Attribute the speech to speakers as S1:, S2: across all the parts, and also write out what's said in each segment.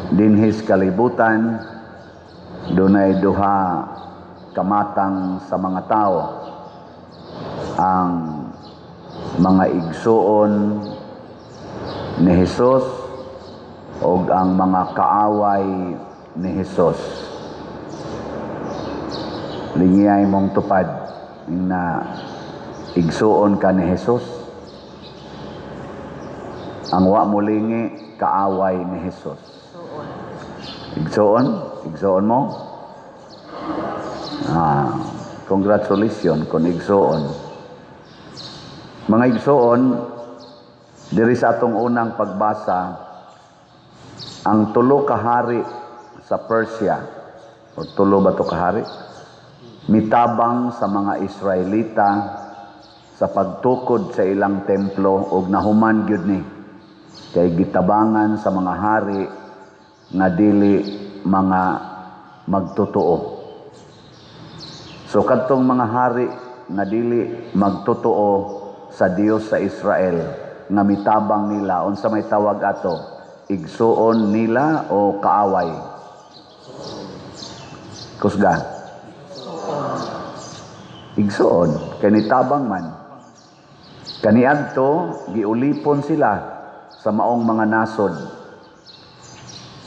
S1: Dinhi sa kalibutan, dunay duha kamatang sa mga tao: ang mga igsuon ni Hesus o ang mga kaaway ni Hesus. Lingiyay mong tupad na igsuon ka ni Hesus. Ang wa mo lingi, kaaway ni Hesus. Igsuon? Igsuon mo? Ah, congratulations kung igsuon. Mga igsuon, diri sa atong unang pagbasa, ang tulo ka hari sa Persia, o tulo ba to ka hari? Mitabang sa mga Israelita sa pagtukod sa ilang templo, ug nahuman gyud ni kay gitabangan sa mga hari nga dili mga magtotoo. So kadtong mga hari nga dili magtotoo sa Dios sa Israel nga mitabang nila, unsa may tawag ato? Igsuon nila o kaaway? Kusga. Igsuon kay nitabang man. Kaniadto giulipon sila sa maong mga nasod.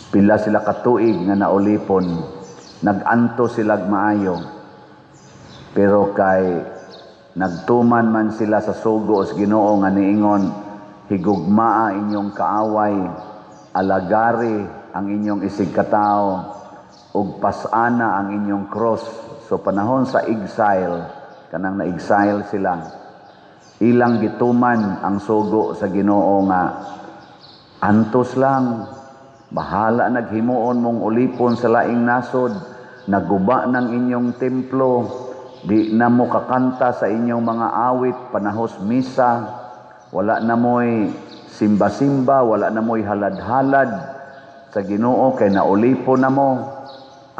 S1: Pila sila katuig nga naulipon, nag-anto silag maayo. Pero kay nagtuman man sila sa sugo sa Ginoo nga niingon, "Higugmaa inyong kaaway, alagari ang inyong isigkatao, ug pasana ang inyong cross." So panahon sa exile, kanang na-exile sila, ilang gituman ang sugo sa Ginoo nga antos lang, bahala naghimuon mong ulipon sa laing nasod, naguba ng inyong templo, di na mo kakanta sa inyong mga awit panahos misa, wala na mo'y simba-simba, wala na mo'y halad-halad sa Ginoo kay naulipon na mo.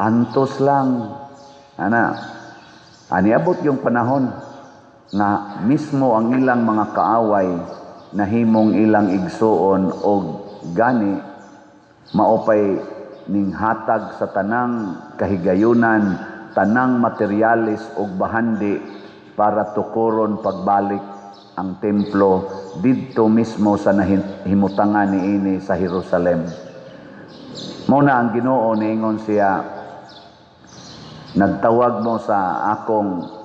S1: Antos lang. Ana, aniabot yung panahon nga mismo ang ilang mga kaaway nahimong ilang igsuon, og gani maupay ning hatag sa tanang kahigayunan, tanang materialis og bahandi para tukuron pagbalik ang templo didto mismo sa nahimutangan niini sa Jerusalem. Mao na ang Ginoo niingon siya, "Nagtawag mo sa akong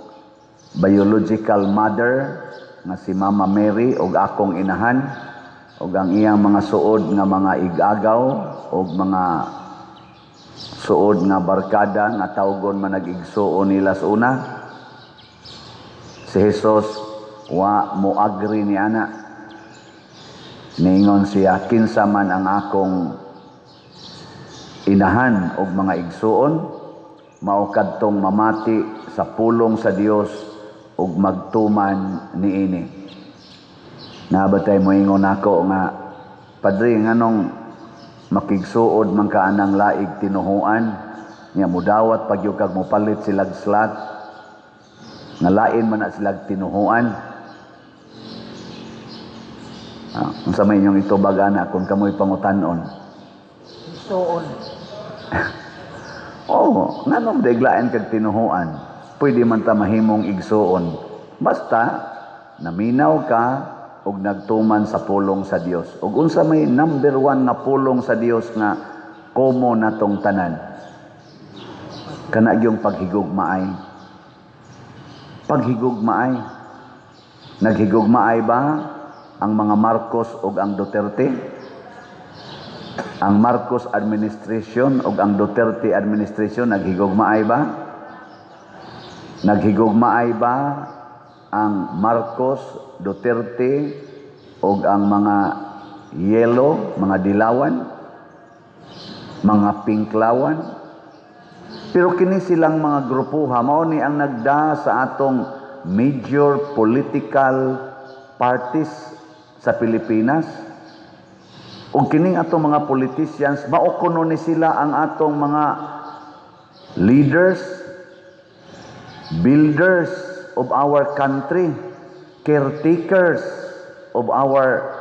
S1: biological mother nga si Mama Mary og akong inahan og ang iyang mga suod nga mga igagaw og mga suod nga barkada nga tawgon man nag-igsuon nila sa una." Si Jesus wa mo agree ni ana. Niingon siya, "Kinsa man ang akong inahan og mga igsuon? Mao kadtong mamati sa pulong sa Dios ug magtuman niini." Nabatay mo ingon ako nga, "Padre, nganong makigsuod man ka anang laig tinuhuan nya mudawat pag kag mopalit silag slot nga lain man na silag tinuhuan?" Ah, unsa may inyong itubag ana kung kamoy pangutan-on?
S2: Igsuon.
S1: Oo, nganong daiglain kag tinuhuan? Pwede man ta mahimong igsuon. Basta naminaw ka og nagtuman sa pulong sa Dios. Ug unsa may number one nga pulong sa Dios nga komo natong tanan? Kana yung paghigugmaay. Paghigugmaay. Naghigugmaay ba ang mga Marcos ug ang Duterte? Ang Marcos administration ug ang Duterte administration, naghigugmaay ba? Naghigugmaay ba ang Marcos, Duterte ug ang mga yellow, mga dilawan, mga pinklawan? Pero kini silang mga grupuha mao ni ang nagda sa atong major political parties sa Pilipinas. Ug kining atong mga politicians, mao kuno ni sila ang atong mga leaders, builders of our country, caretakers of our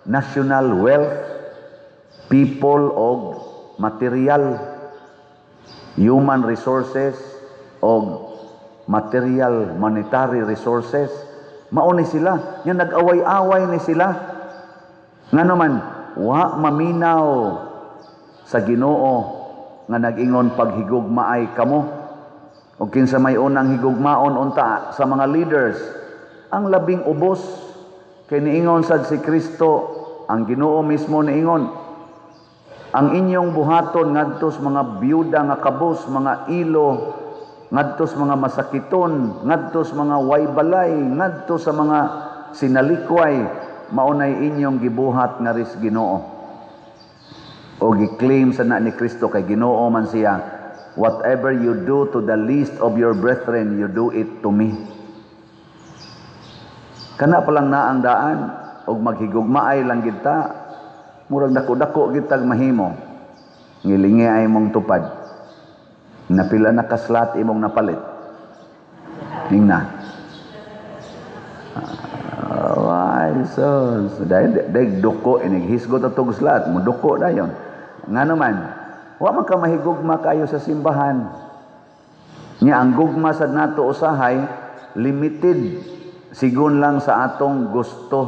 S1: national wealth, people og material, human resources og material monetary resources. Mao ni sila nya nag-away-away ni sila. Ngano man wa maminaw sa Ginoo nga nag-ingon, "Paghigugmaay kamo"? O kinsa may unang higugmaon unta sa mga leaders? Ang labing ubos. Kay niingon sad si Kristo, ang Ginoo mismo niingon, "Ang inyong buhaton ngadto sa mga byuda nga kabos, mga ilo, ngadto sa mga masakiton, ngadto sa mga way balay, ngadto sa mga sinalikway, maunay inyong gibuhat ngaris Ginoo." O gi-claim sa na ni Kristo, kay Ginoo man siya, "Whatever you do to the least of your brethren, you do it to me." Kana pa lang na ang daan. Og maghigugmaay lang kita, murag dako-dako gitag mahimo. Ngilingi ay mong tupad. Napila na ka-slot imong napalit? Hingna. Ay, so dahil, dahil duko, inig hisgot atog slot, mo duko dayon. Nga naman, wa man ka mahigugma kayo sa simbahan. Nya ang gugma sad nato usahay limited, sigon lang sa atong gusto,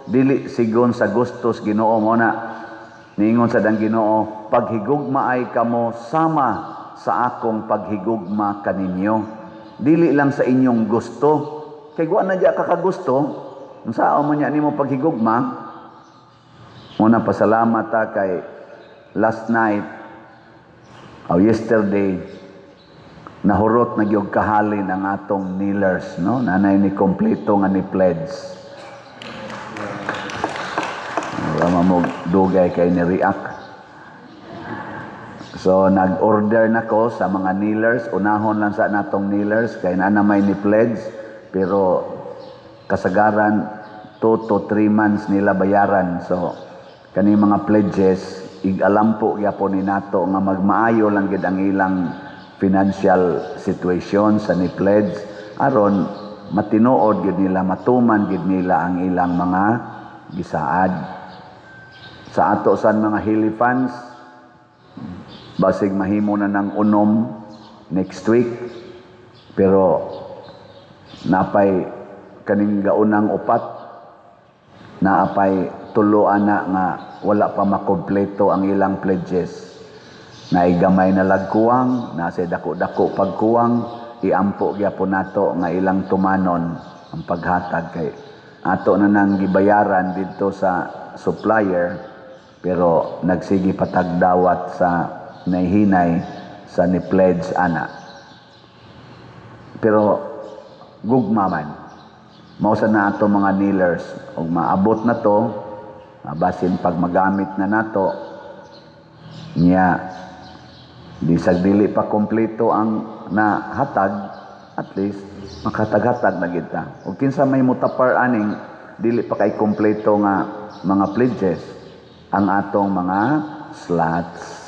S1: dili sigon sa gustos Ginoo. Mo na niingon sad ang Ginoo, "Paghigugmaay kamo sama sa akong paghigugma kaninyo." Dili lang sa inyong gusto, kay wa na diya kakagusto, unsaon man nya nimo paghigugma? Mo na pasalamat ta kay last night o yesterday, nahurot na gyud kahalin ang atong kneelers, no? Nanay ni kompleto nga ni pledge. Wala mo dugay kay ni react. So nag-order na ko sa mga kneelers, unahon lang sa natong kneelers kay naa may ni pledge, pero kasagaran 2 to 3 months nila bayaran. So kani mga pledges, igalampo gyapon ni nato nga magmaayo lang gid ang ilang financial situation sa ni pledge, aron matinuod gid nila, matuman gid nila ang ilang mga gisaad. Sa ato san mga Healy fans, basig mahimo na ng unom next week, pero napay kaning gaunang upat, naapay tulo ana nga wala pa makompleto ang ilang pledges. Naigamay na lagkuwang, nasa dako-dako pagkuwang, iampo gyapon nato nga ilang tumanon ang paghatag, kay ato na nang gibayaran didto sa supplier, pero nagsige patagdawat sa nahihinay sa ni pledge ana. Pero gugma man mao sa na ato mga kneelers, ug maabot na to, basin pag magamit na nato niya, di sa dili pa kompleto ang nahatag, at least makatag-hatag na kita. Ug kinsa may mutapar aning dili pa kay kompleto nga mga pledges? Ang atong mga slots.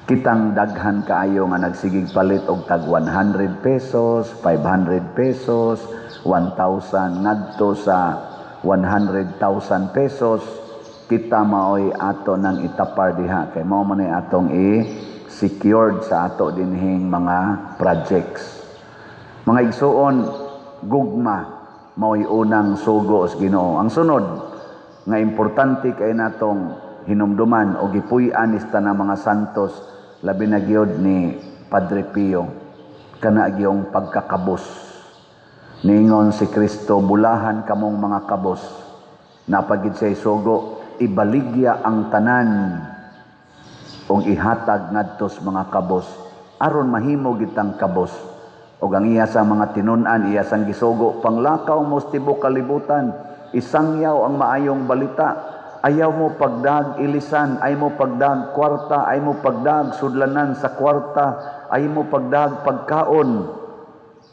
S1: Kitang daghan kaayo nga nagsigig palit og tag 100 pesos, 500 pesos, 1,000 ngadto sa 100,000 pesos. Kita maoy ato nang itapar diha, kay mao man ay atong i secured sa ato dinhing mga projects. Mga igsuon, gugma mao'y unang sugo sa Ginoo. Ang sunod nga importante kay natong hinumduman o gipuy-an is tanang mga santos, labi na gyud ni Padre Pio, kana gyung pagkakabos. Ningon si Kristo, "Bulahan kamong mga kabos." Napagid siya sugo, "Ibaligya ang tanan ug ihatag ngadto sa mga kabos aron mahimo gitang kabos." Ug ang iya sa mga tinun-an, iya sang gisugo, "Panglakaw mo sa tibuok kalibutan, isangyaw ang maayong balita. Ayaw mo pagdag ilisan, ay mo pagdag kwarta, ay mo pagdag sudlanan sa kwarta, ay mo pagdag pagkaon."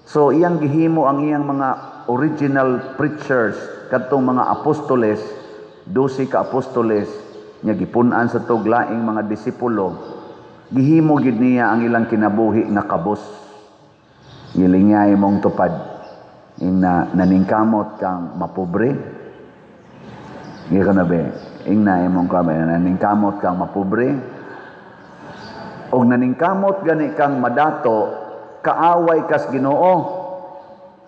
S1: So iyang gihimo ang iyang mga original preachers, kadtong mga apostoles, 12 ka apostoles nya gipun-an sa tuglaing mga disipulo. Gihimo gid niya ang ilang kinabuhi nga kabos. Ngilingay mong tupad. Ingna naningkamot kang mapobre. Nga ka na be, ingna imong kamay, naningkamot kang mapobre. Og naningkamot gani kang madato, kaaway kas Ginoo.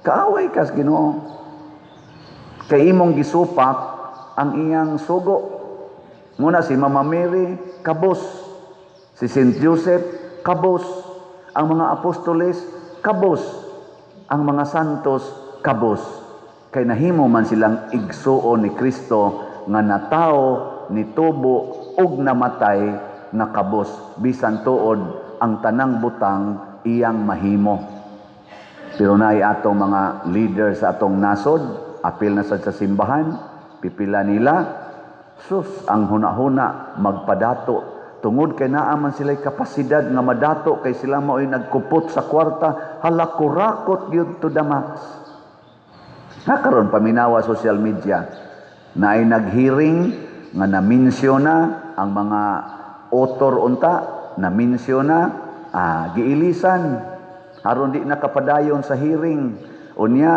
S1: Kaaway kas Ginoo. Kay imong gisupak ang iyang sugo. Muna si Mama Mary, kabos. Si Saint Joseph, kabos. Ang mga apostoles, kabos. Ang mga santos, kabos. Kay nahimo man silang igsuon ni Kristo nga natao, nitubo ug namatay nga kabos, bisan tuod ang tanang butang iyang mahimo. Pero naay atong mga leader sa atong nasod, apil na sad sa simbahan, pipila nila, sus, ang huna-huna magpadato. Tungod kay naa man sila'y kapasidad nga madato, kay sila mao'y nagkupot sa kwarta, hala, kurakot gyud to the max. Nga karon paminawa social media, na ay naghearing nga na-mention na ang mga author unta, na-mention na, giilisan aron di nakapadayon sa hearing. Unya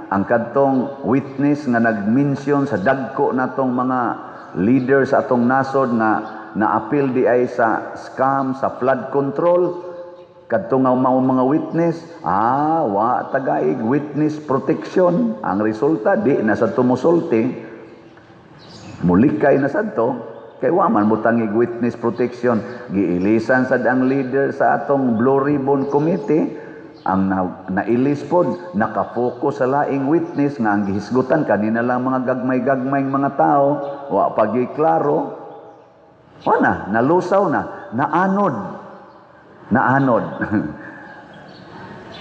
S1: ang kadtong witness nga nag-mention sa dagko natong mga leader sa atong nasod nga naapil di ay sa scam sa flood control, kadto nga mga witness, wa tagaig witness protection. Ang resulta, di na sa tumusulti, mulikay na sadto kay wa man butangig witness protection. Giilisan sad ang leader sa atong Blue Ribbon Committee. Ang nailis pod, nakafocus sa laing witness nga ang gihisgutan kanina lang mga gagmay-gagmay mga tao, wa pa gyud klaro. Wa na nalusaw na, naanod, naanod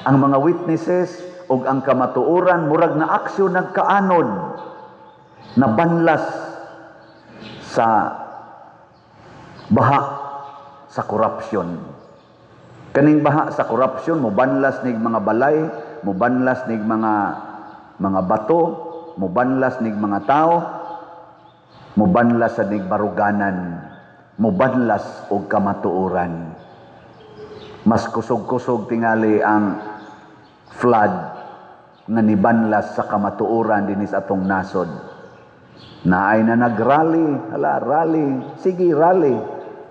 S1: ang mga witnesses ug ang kamatuoran, murag na aksyon nagkaanod, nabanlas sa baha sa corruption. Kaning baha sa corruption mobanlas nig mga balay, mobanlas nig mga bato, mobanlas nig mga tao, mobanlas sa nig baruganan, mobanlas og kamatuoran. Mas kusog-kusog tingali ang flood nga nibanlas sa kamatuoran dinhi sa atong nasod. Naay na nagrally, hala, rally, sige, rally.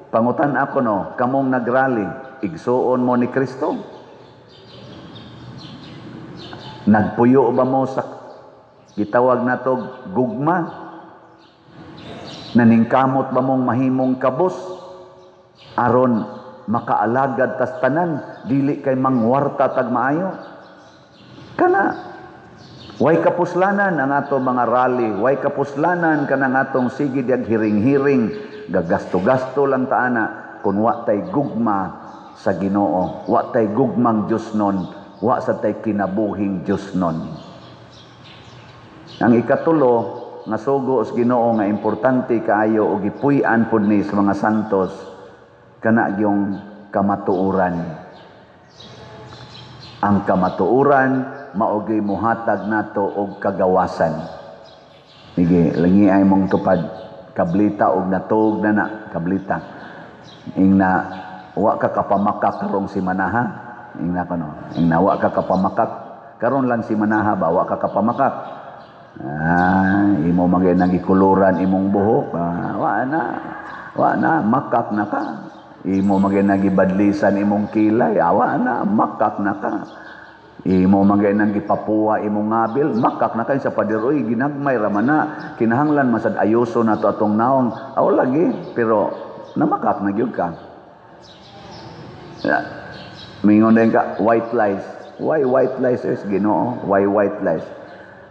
S1: Pangutan ako no, kamong nagrally, igsuon mo ni Kristo? Nagpuyo ba mo sa gitawag nato gugma? Naningkamot ba mong mahimong kabos aron makaalagad tas tanan, dili kay mangwarta tag maayo? Kana way kapuslanan ang ato mga rally, way kapuslanan kanang atong sige diag hiring-hiring, gagasto-gasto lang ta ana kung wa tay gugma sa Ginoo, wa tay gugmang Dios nun, wa sa tay kinabuhing Dios nun. Ang ikatulo nga sugo sa Ginoo nga importante kaayo og gipuy-an pud ni sa mga santos, kana yung kamatuoran. Ang kamatuoran mao gyud muhatag nato og kagawasan. Sige, langi ay mong tupad, kablita og natuog na na, kablita. Ingna wa ka kapamakak karong si Manaha. Ingna kano, ingna wa ka kapamakak karon lang si Manaha ba, wa ka kapamakak. Imo magay nagikuluran imong buhok, wa na, wa na makak na ka. Imo magay nagibadlisan imong kilay, wa na, makak na ka. Imo magay nang gipapuwa imong ngabil, makak na kay sa pader, oy, ginagmay ra man na, kinahanglan masad ayuso na to atong naong. Aw lagi, pero namakak na gyud ka. Ya. Mingon din ka, white lies. Why white lies is Ginoo? Why white lies?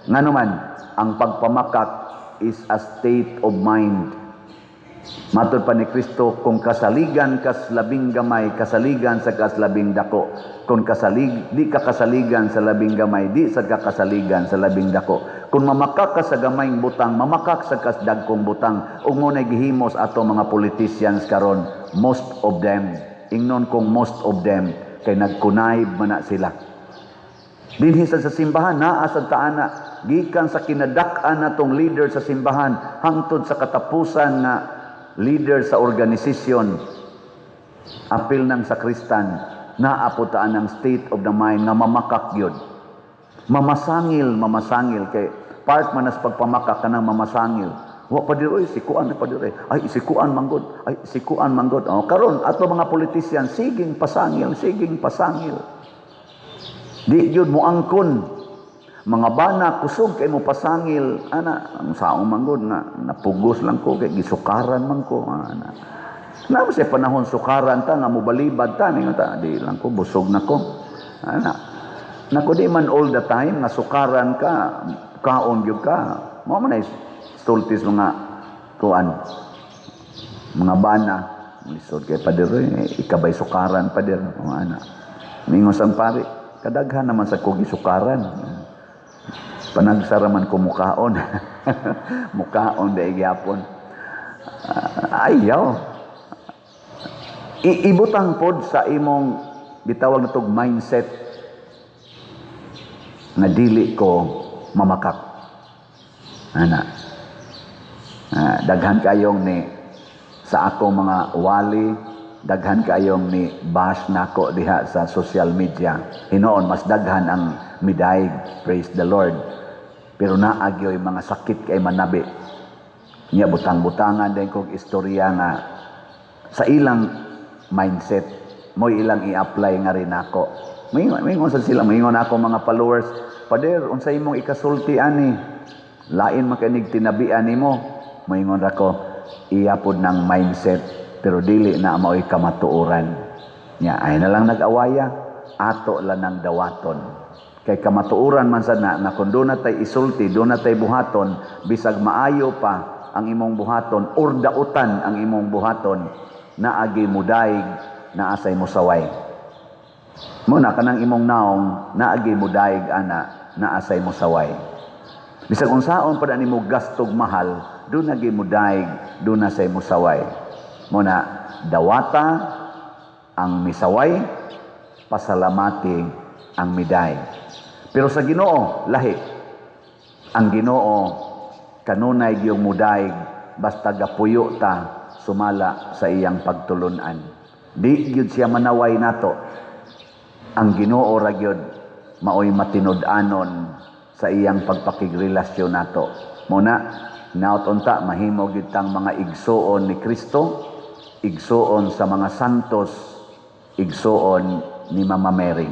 S1: Ngano man, ang pagpamakak is a state of mind. Matod pa ni Kristo, kung kasaligan kas labing gamay, kasaligan sa kas labing dako. Kung di ka kasaligan sa labing gamay, di sa ka kasaligan sa labing dako. Kung mamakak ka sa gamayng butang, mamakak sa kas dagkong butang. Ug mo gihimos ato mga politicians karon, most of them. Ingnon kong most of them, kay nagkunayb man na sila. Dinhi sa simbahan, naa sa taana, gikan sa kinadak-an natong leader sa simbahan, hangtod sa katapusan nga leader sa organisasyon, apil ng sakristan, naa po taan ang state of the mind nga mamakak yun. Mamasangil, mamasangil, kay part man as pagpamakak ka ng mamasangil. Wa pa diroy si kuan pa diroy. Ay, si kuan manggod. Ay, si kuan manggod. Oh, karon ato mga politician, siging pasangil, siging pasangil. Di gyud mo angkon. Mga bana, kusog kay mo pasangil ana. Ang saong manggod nga napugos lang ko kay gisukaran man ko ana. Na sa panahon sukaran ta nga mobalibad ta, ningon ta, di lang ko, busog na ko ana. Nako, di man all the time nga sukaran ka, kaon gyud ka. Mao man ay stultis mga kuan, mga bana. Lisod kay, pader, eh, ikabay sukaran, pader, mga ana. Mingon sang pari, kadaghan naman sa kugi sukaran, panagsara man ko mukaon, mukaon dai gyapon. Ayaw ibutang pod sa imong gitawag natog mindset nga dili ko mamakak ana. Daghan kayong ni sa akong mga wali, daghan kayong ni bash nako diha sa social media. Hinoon mas daghan ang midayeg, praise the Lord, pero naagyoy mga sakit kay manabi niya. Butang-butangan din kog istorya nga sa ilang mindset mo ilang i-apply nga rin ako. Mingon sa sila, mingon ako mga followers, "Pader, unsa imong ikasulti ani? Lain man kanig tinabian nimo." Moingon ra ko, iya pod ng mindset, pero dili na maoy kamatuoran. Nya ay na lang nag-awaya, ato lang ng dawaton. Kay kamatuoran man sad na na kung doon na tay isulti, doon na tay buhaton, bisag maayo pa ang imong buhaton or dautan ang imong buhaton, naagi mudaig, naasay musaway. Muna kanang imong naong, naagi mudaig ana, naasay musaway. Bisag unsaon pa nimo gastog mahal, doon nagi mudaig, doon na say musaway. Muna dawata ang misaway, pasalamati ang miday. Pero sa Ginoo, lahi. Ang Ginoo kanunay giyong mudaig basta gapuyo ta sumala sa iyang pagtulunan. Di gyud siya manaway nato. Ang Ginoo ra gyud maoy matinud-anon sa iyang pagpakigrelasyon nato. Muna, naot unta mahimo gyud tang mga igsuon ni Kristo, igsuon sa mga santos, igsuon ni Mama Mary.